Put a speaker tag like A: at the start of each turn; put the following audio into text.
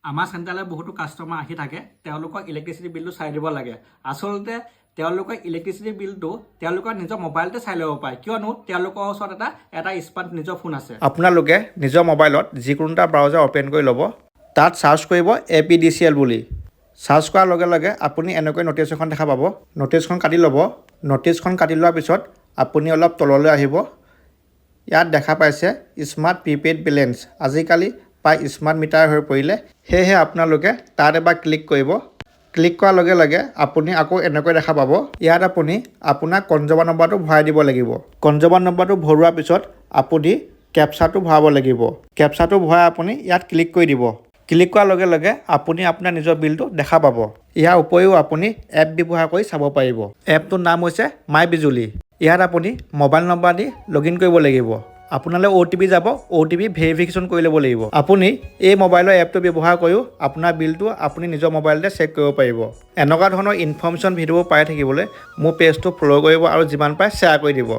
A: আমাৰ চেণ্টাৰলৈ বহুতো কাষ্টমাৰ আহি থাকে। তেওঁলোকক ইলেক্ট্ৰিচিটি বিলটো চাই দিব লাগে। আচলতে তেওঁলোকৰ ইলেক্ট্ৰিচিটি বিলটো তেওঁলোকৰ নিজৰ মোবাইলতে চাই ল'ব পাৰে, কিয়নো তেওঁলোকৰ ওচৰত এটা এটা স্মাৰ্ট নিজৰ ফোন আছে।
B: আপোনালোকে নিজৰ মোবাইলত যিকোনো এটা ব্ৰাউজাৰ অ'পেন কৰি ল'ব। তাত চাৰ্চ কৰিব এপিডিচিএল বুলি। চাৰ্চ কৰাৰ লগে লগে আপুনি এনেকৈ ন'টিছ এখন দেখা পাব। ন'টিছখন কাটি ল'ব। ন'টিছখন কাটি লোৱাৰ পিছত আপুনি অলপ তললৈ আহিব। ইয়াত দেখা পাইছে স্মাৰ্ট প্ৰিপেইড বেলেঞ্চ। আজিকালি প্ৰায় স্মাৰ্ট মিটাৰ হৈ পৰিলে। সেয়েহে আপোনালোকে তাত এবাৰ ক্লিক কৰিব। ক্লিক কৰাৰ লগে লগে আপুনি আকৌ এনেকৈ দেখা পাব। ইয়াত আপুনি আপোনাৰ কনজিউমাৰ নম্বৰটো ভৰাই দিব লাগিব। কনজিউমাৰ নম্বৰটো ভৰোৱাৰ পিছত আপুনি কেপচাটো ভৰাব লাগিব। কেপচাটো ভৰাই আপুনি ইয়াত ক্লিক কৰি দিব। ক্লিক কৰাৰ লগে লগে আপুনি আপোনাৰ নিজৰ বিলটো দেখা পাব। ইয়াৰ উপৰিও আপুনি এপ ব্যৱহাৰ কৰি চাব পাৰিব। এপটোৰ নাম হৈছে মাই বিজুলী। ইয়াত আপুনি mobile number the log in কৰিব লাগিব। আপোনালৈ অ'টিপি যাব। অ'টিপি ভেৰিফিকেশ্যন কৰি ল'ব লাগিব। আপুনি এই মোবাইলৰ এপটো ব্যৱহাৰ কৰিও আপোনাৰ বিলটো আপুনি নিজৰ মোবাইলতে চেক কৰিব পাৰিব। এনেকুৱা ধৰণৰ ইনফৰ্মেশ্যন ভিডিঅ'বোৰ পাই থাকিবলৈ মোৰ পেজটো ফ'ল' কৰিব আৰু যিমান পাৰে শ্বেয়াৰ কৰি দিব।